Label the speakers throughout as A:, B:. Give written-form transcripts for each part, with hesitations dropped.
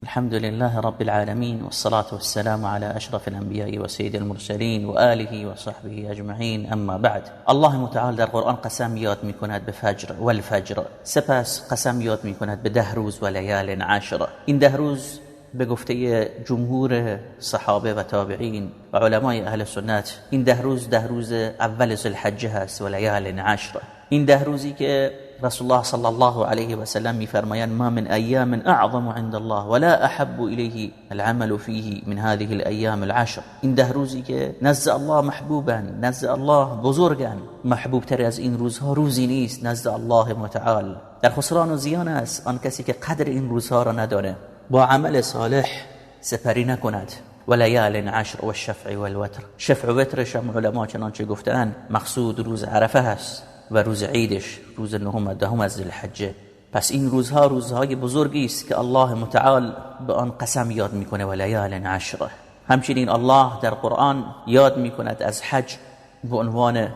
A: الحمد لله رب العالمين، والصلاة والسلام على أشرف الأنبياء وسيد المرسلين وآله وصحبه أجمعين، اما بعد. الله متعال در قرآن قسم یاد میکند به فجر والفجر، سپس قسم یاد میکند به 10 روز و لیال عشر. این 10 روز به گفته جمهور صحابه و تابعین و علمای اهل سنت، این 10 روز 10 روز اول ذوالحجه هست و لیال عشر. این 10 روزی که رسول الله صلی الله علیه و سلم میفرمایند ما من ایام اعظم عند الله ولا احب الیه العمل فیه من هذه الایام العشر. این 10 روزی که نزد الله محبوبن، نزد الله بزرگن، محبوب تر از این روزها روزی نیست نزد الله متعال. در خسران و زیان است آن کسی که قدر این روزها را ندانه، با عمل صالح سپری نکند. و لیال عشر و الشفع والوتر. شفع و وترش هم علما چنانچه گفتن مقصود روز عرفه هست و روز عیدش روز نهم و دهم از ذوالحجه. پس این روزها روزهای بزرگی است که الله متعال به آن قسم یاد میکنه و لیال عشر. همچنین الله در قرآن یاد میکند از حج به عنوان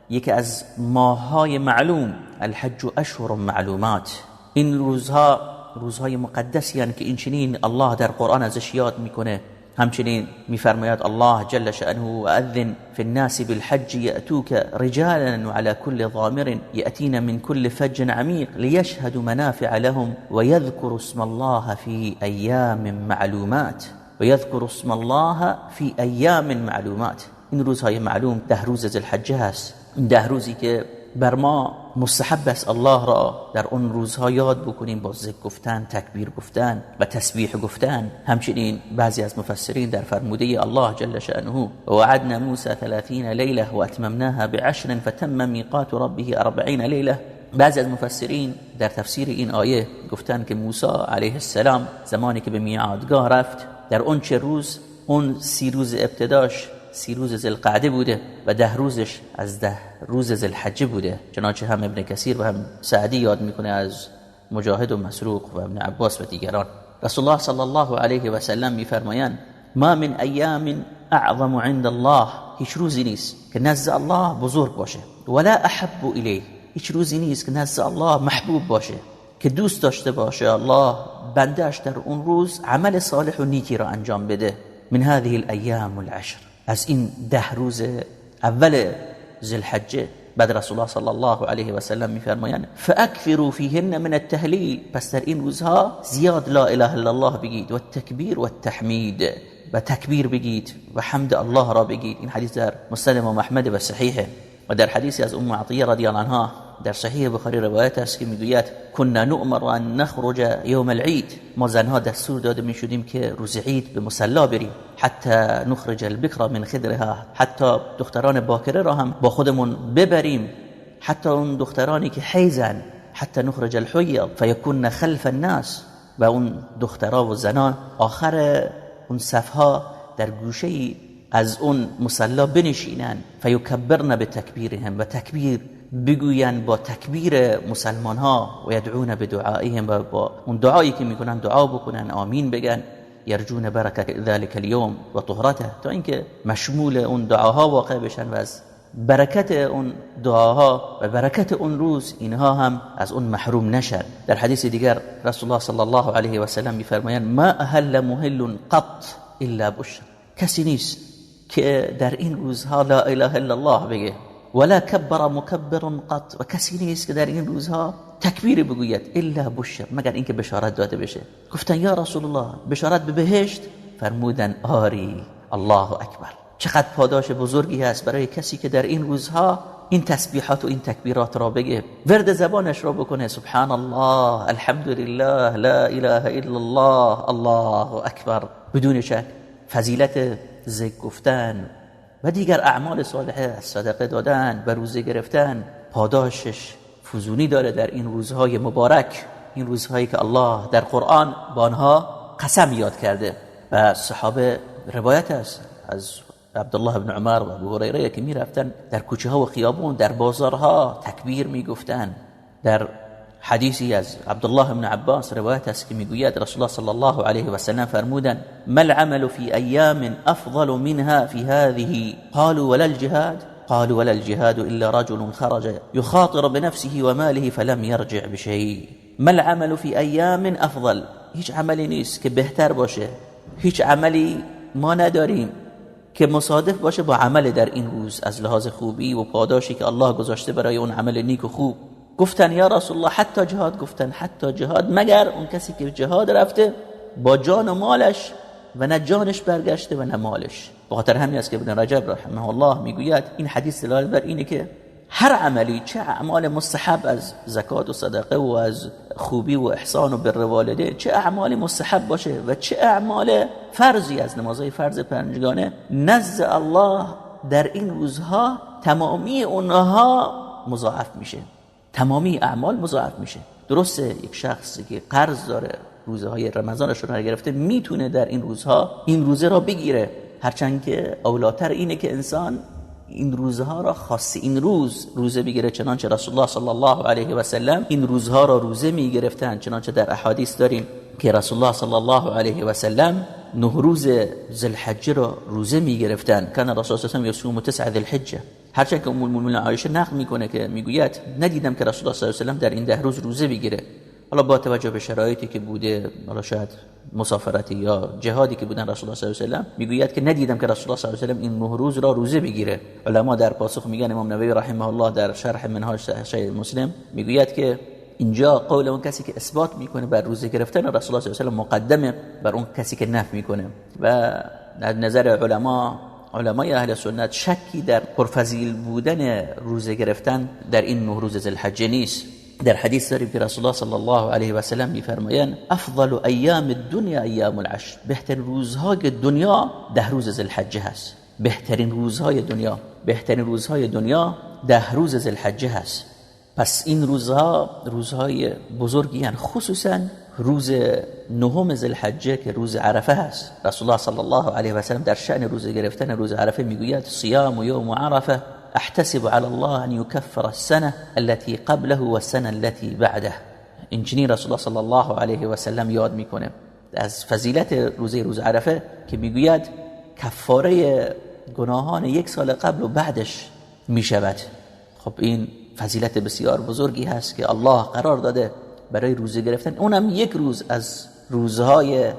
A: یکی از ماههای معلوم، الحج اشهر معلومات. این روزها روزهای مقدسی هستند که این چنین الله در قرآن ازش یاد میکنه. همچنین میفرماید الله جل شأنه وأذن في الناس بالحج يأتوك رجالا وعلى كل ضامر يأتين من كل فج عميق ليشهدوا منافع لهم ويذكروا اسم الله في أيام معلومات. ويذكروا اسم الله في أيام معلومات. این روزهای معلوم 10 روز ذوالحجه هست. این 10 روزی که بر ما مستحب است الله را در اون روزها یاد بکنیم با ذکر گفتن، تکبیر گفتن و تسبیح گفتن. همچنین بعضی از مفسرین در فرموده الله جل شأنه وعدنا موسى 30 لیله واتممناها بعشر فتم میقات ربه 40 لیله، بعضی از مفسرین در تفسیر این آیه گفتن که موسی علیه السلام زمانی که به میعادگاه رفت در اون 4 روز، اون 30 روز ابتداش 30 روز ذوالقعده بوده و 10 روزش از 10 روز ذوالحجه بوده. چنانچه هم ابن کثیر و هم سعدی یاد میکنه از مجاهد و مسروق و ابن عباس و دیگران. رسول الله صلی الله علیه و سلم میفرمایند ما من ایام اعظم عند الله، هیچ روزی نیست که نزد الله بزرگ باشه، ولا احب الیه، هیچ روزی نیست که نزد الله محبوب باشه، که دوست داشته باشه الله بندهش در اون روز عمل صالح و نیکی را انجام بده. من هذه الایام العشر، از این 10 روز اول ذوالحجه. بعد رسول الله صلی الله علیه و سلم میفرمایند فاکثروا فیهن من التهلیل، پس در این روزها زیاد لا اله الا الله بگید و التکبیر و التحمید، و تکبیر بگید و حمد الله را بگید. این حدیث در مسند امام احمد و صحیحه. و در حدیثی از ام عطیه رضی الله عنها در صحیح بخاری روایت است که میگوید كنا نؤمر ان نخرج یوم العید، ما زنها دستور داده میشدیم که روز عید به مصلی بریم، حتی نخرج البکر من خدرها، حتی دختران باکره را هم با خودمون ببریم، حتی اون دخترانی که حیزن، حتی نخرج الحیض فیکون خلف الناس، و اون دخترها و زنان آخر اون صفها در گوشه از اون مصلی بنشینن، فیکبرن بتکبیرهم، و تکبیر بگوین با تکبیر مسلمان ها، و یدعون بدعائهم، و با اون دعایی که میکنن دعا بکنن، آمین بگن، یرجون برکت ذلك اليوم و طهرته، تا اینکه مشمول اون دعاها واقع بشن و از برکت اون دعاها و برکت اون روز اینها هم از اون محروم نشن. در حدیث دیگر رسول الله صلی الله علیه و سلم میفرمایند ما اهل مهل قط الا بشر، کسی نیست که در این روزها لا اله الا الله بگه، ولا کبر مکبر قط، و کسی نیست که در این روزها تکبیر بگوید الا بشر، مگر اینکه بشارت داده بشه. گفتن یا رسول الله بشارت به بهشت؟ فرمودن آری. الله اکبر، چقدر پاداش بزرگی هست برای کسی که در این روزها این تسبیحات و این تکبیرات را بگه، ورد زبانش را بکنه، سبحان الله، الحمدلله، لا اله الا الله، الله اکبر. بدون شک فضیلت ذکر گفتن و دیگر اعمال صالحه، صدقه دادن و روزه گرفتن، پاداشش فزونی داره در این روزهای مبارک، این روزهایی که الله در قرآن با آنها قسم یاد کرده. و صحابه روایت است از عبدالله بن عمر و ابو هریره که میرفتن در کوچه ها و خیابون، در بازارها تکبیر میگفتن. در حدیثی از عبدالله بن عباس روایت است که میگوید رسول الله صلی الله علیه و سلم فرمودند ما العمل فی ایام افضل منها فی هذه؟ قالوا ولا الجهاد؟ قالوا ولا الجهاد الا رجل خرج يخاطر بنفسه وماله فلم يرجع بشيء. ما العمل في ایام افضل؟ هیچ عملی نیست که بهتر باشه، هیچ عملی ما نداریم که مصادف باشه با عمل در این روز از لحاظ خوبی و پاداشی که الله گذاشته برای اون عمل نیک و خوب. گفتن یا رسول الله حتی جهاد؟ گفتن حتی جهاد، مگر اون کسی که جهاد رفته با جان و مالش و نه جانش برگشته و نه مالش. بخاطر همین است که ابن رجب رحمه الله میگوید این حدیث دلالت بر اینه که هر عملی، چه اعمال مستحب از زکات و صدقه و از خوبی و احسان و بر والده، چه اعمال مستحب باشه و چه اعمال فرضی از نمازهای فرض پنجگانه، نزد الله در این روزها تمامی اونها مضاعف میشه، تمامی اعمال مضاعف میشه. درسته یک شخصی که قرض داره روزه های رمضانش رو گرفته میتونه در این روزها این روزه را بگیره، هرچند که اولاتر اینه که انسان این روزها را خاص این روز روزه بگیره، چنانچه رسول الله صلی الله علیه و سلم این روزها را روزه میگرفتن، چنانچه در احادیث داریم که رسول الله صلی الله علیه و سلم 9 روز ذوالحجه را روزه میگرفتن. کان رسول الله صلی الله علیه و سلم یصوم 9 ذوالحجه. هرچند که ام المؤمنین عایشه نقل میکنه که میگوید ندیدم که رسول الله صلی الله علیه و سلم در این 10 روز روزه بگیره. حالا با توجه به شرایطی که بوده، حالا شاید مسافرتی یا جهادی که بودن، رسول الله صلی الله علیه و سلم میگوید که ندیدم که رسول الله صلی الله علیه و سلم این 9 روز را روزه بگیره. علما در پاسخ میگن، امام نووی رحمه الله در شرح منهاج صحیح مسلم میگوید که اینجا قول اون کسی که اثبات میکنه بر روزه گرفتن رسول الله صلی الله علیه و سلم مقدمه بر اون کسی که نفی میکنه. و از نظر علمای اهل سنت شکی در پرفضیل بودن روزه گرفتن در این 9 روز ذوالحجه نیست. در حدیث داریم که رسول الله صلی الله علیه و سلم میفرمایند افضل ایام الدنیا ایام العشر، بهترین روزهای دنیا 10 روز ذوالحجه هست. بهترین روزهای دنیا، بهترین روزهای دنیا 10 روز ذوالحجه هست. پس این روزها روزهای بزرگی هستند، خصوصا روز 9 ذوالحجه که روز عرفه هست. رسول الله صلی الله علیه و سلم در شأن روز گرفتن روز عرفه میگوید صیام یوم عرفه احتسب على الله ان يكفر السنه التي قبله والسنه التي بعده. اینچنین رسول الله صلی الله علیه و سلم یاد میکنه از فضیلت روز عرفه که میگوید کفاره گناهان یک سال قبل و بعدش میشود. خب این فضیلت بسیار بزرگی هست که الله قرار داده برای روزه گرفتن، اونم یک روز از روزهای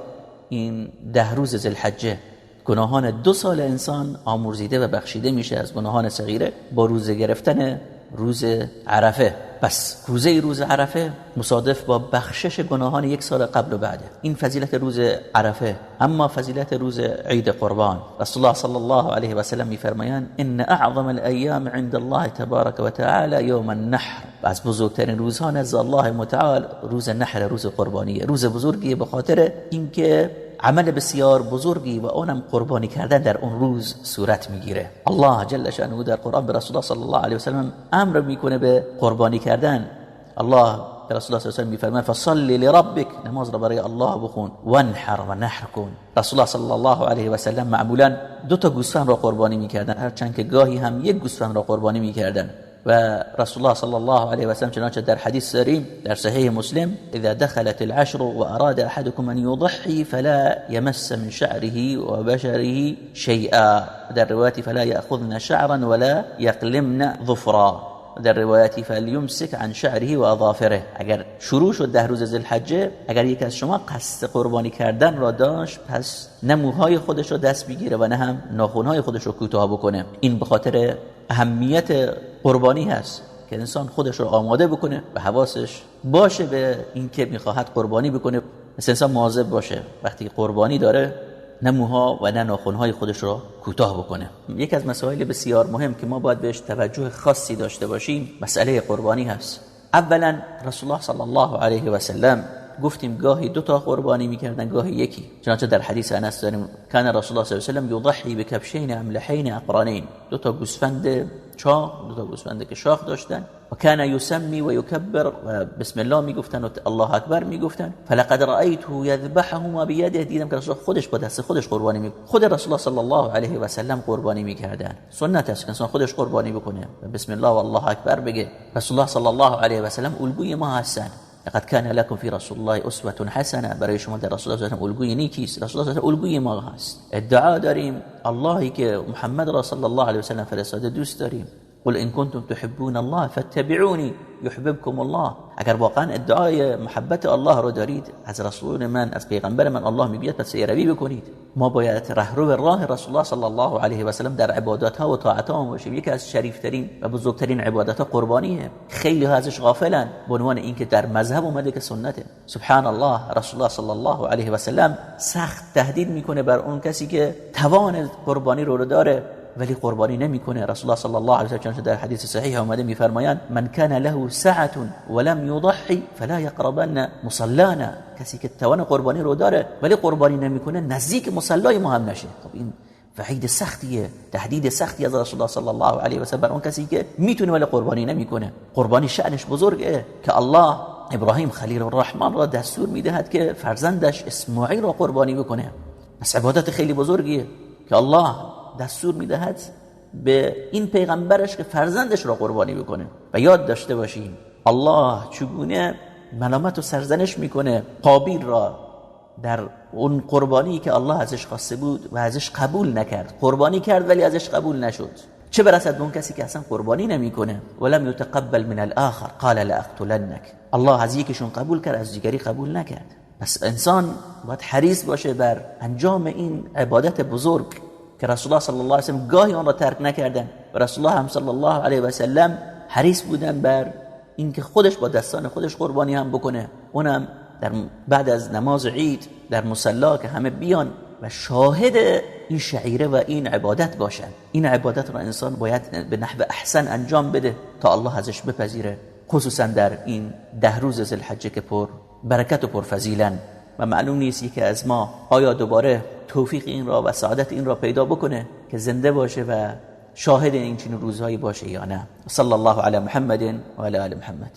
A: این 10 روز ذوالحجه. گناهان 2 سال انسان آمرزیده و بخشیده میشه از گناهان صغیره با روزه گرفتن روز عرفه. پس روز عرفه مصادف با بخشش گناهان یک سال قبل و بعده. این فضیلت روز عرفه. اما فضیلت روز عید قربان، رسول الله صلی الله علیه و سلم میفرمایند ان اعظم الایام عند الله تبارک و تعالی یوم النحر. از بزرگترین روزها نزد الله متعال روز نحر، روز قربانیه، روز بزرگیه به خاطر اینکه عمل بسیار بزرگی و اونم قربانی کردن در اون روز صورت میگیره. الله جل شانه در قرآن به رسول الله صلی الله علیه و سلم امر میکنه به قربانی کردن. الله به رسول الله صلی الله علیه و سلم میفرماید فصل لربک، نماز را برای الله بخون، وانحر و نحر کن. رسول الله صلی الله علیه و سلم معمولا 2 تا گوسفند را قربانی میکردن، هرچند که گاهی هم یک گوسفند را قربانی میکردن. و رسول الله صلی الله علیه و سلم چنانچه در حدیث داریم در صحیح مسلم اذا دخلت العشر واراد احدكم ان يضحي فلا يمس من شعره وبشره شيئا. در روایت فلا ياخذن شعرا ولا يقلمن ظفرا. در روایت فلیمسک عن شعره و اظافره. اگر شروع شد 10 روز ذوالحجه، اگر یک از شما قصد قربانی کردن را داشت، پس نه موهای خودش رو دست بگیره و نه هم ناخن‌های خودش رو کوتاه بکنه. این به خاطر اهمیت قربانی هست که انسان خودش رو آماده بکنه و حواسش باشه به اینکه میخواهد قربانی بکنه. مثل انسان مواظب باشه وقتی قربانی داره نه موها و نه ناخن‌های خودش رو کوتاه بکنه. یکی از مسائل بسیار مهم که ما باید بهش توجه خاصی داشته باشیم مسئله قربانی هست. اولا رسول الله صلی الله علیه و سلم گفتیم گاهی 2 تا قربانی میکردن، گاهی یکی. چنانچه در حدیث انس داریم کان رسول الله صلی الله علیه و سلم یضحی بکبشین املحین اقرانین، 2 تا گوسفند چاق، 2 تا گوسفند که شاخ داشتن. و کان یسمی و یکبر، و بسم الله میگفتن و الله اکبر میگفتن. فلقد رأیته یذبحهما بیده، دیدم که رسول خودش با دست خودش قربانی میکرد. خود رسول الله صلی الله علیه و سلم قربانی میکردن. سنت است که انسان خودش قربانی بکنه و بسم الله و الله اکبر بگه. رسول الله صلی الله علیه و سلم الگوی ما هستن. لقد كان لكم في رسول الله اسوه حسنه، برای شما در رسول الله صلی الله علیه و الگوی نیکی است. رسول الله صلی الله علیه و الگوی ما هست. ادعا داریم اللهی که محمد را صلی الله علیه و سلم فرستاده دوست داریم، قل ان کنتم تحبون الله فاتبعوني يحببكم الله. اگر واقعا ادعای محبت الله رو دارید، از رسول من، از پیغمبر من الله میگوید پس پیروی بکنید. ما باید رهرو راه رسول الله صلی الله علیه و سلم در عبادت ها و طاعت ها باشیم. یکی از شریف ترین و بزرگترین عبادت ها قربانیه. خیلی ها ازش غافلن به عنوان اینکه در مذهب اومده که سنته. سبحان الله، رسول الله صلی الله علیه و سلم سخت تهدید میکنه بر اون کسی که توان قربانی رو داره ولی قربانی نمیکنه. رسول الله صلی الله علیه و سلم در حدیث صحیح اومده میفرمایند من کان له سعه ولم يضحي فلا يقربن مصلانا. کسی که توان قربانی رو داره ولی قربانی نمیکنه نزدیک مصلای ما هم نشه. خب این وعید سختیه، تهدید سختی از رسول الله صلی الله علیه و سلم بر اون کسی که میتونه ولی قربانی نمیکنه. قربانی شأنش بزرگه که الله ابراهیم خلیل الرحمن را دستور میدهد که فرزندش اسماعیل را قربانی بکنه. پس عبادت خیلی بزرگیه که الله دستور میدهد به این پیغمبرش که فرزندش را قربانی بکنه. و یاد داشته باشیم الله چگونه ملامت و سرزنش میکنه قابیل را در اون قربانی که الله ازش خواسته بود و ازش قبول نکرد. قربانی کرد ولی ازش قبول نشد. چه برسد به اون کسی که اصلا قربانی نمیکنه. ولم یتقبل من الاخر قال لاقتلنک. الله از یکیشون قبول کرد، از دیگری قبول نکرد. پس انسان باید حریص باشه بر انجام این عبادت بزرگ که رسول الله صلی الله علیه و سلم گاهی آن را ترک نکردن و رسول الله هم صلی الله علیه و سلم حریص بودن بر اینکه خودش با دستان خودش قربانی هم بکنه، اونم در بعد از نماز عید در مصلی که همه بیان و شاهد این شعیره و این عبادت باشن. این عبادت را انسان باید به نحو احسن انجام بده تا الله ازش بپذیره، خصوصا در این 10 روز ذوالحجه که پر برکت و پر فضیلن. و معلوم نیست یکی از ما آیا دوباره توفیق این را و سعادت این را پیدا بکنه که زنده باشه و شاهد این چنین روزهایی باشه یا نه. صلی الله علی محمد و علی آل محمد.